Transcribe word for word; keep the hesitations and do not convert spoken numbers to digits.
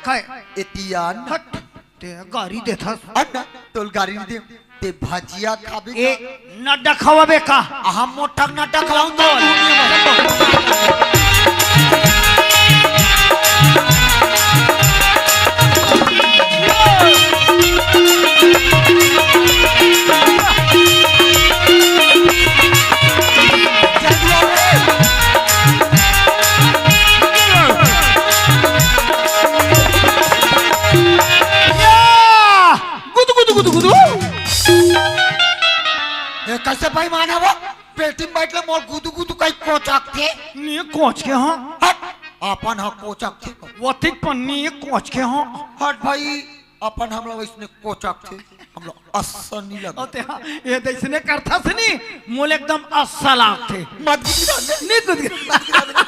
हाय। एतियान। हट। ते गारी देथस। अन्न, तोल गारी नहीं दे। ते भजिया खाबे ए, का? नड्डा खवाबे का? हम मोटक नड्डा खवाऊं तो। या! गुदु, गुदु, गुदु, गुदु। ए, कैसे बेईमान हे वो? पेटी में बैठ ले मोर गुदु गुदु कहीं कोचक थे। नी कोच के हाँ। हट, अपन हा कोचक थे। वतिक पन्नी कोच के हाँ। हट भाई, अपन हमला वैसने कोचक थे। हमला असन नहीं लगथे। अते हाँ, ये दैसने करथस नी, मोला एकदम असन लागथे। मत गुदगुदा ने। नी गुदगुदा। मत गुदगुदा ने।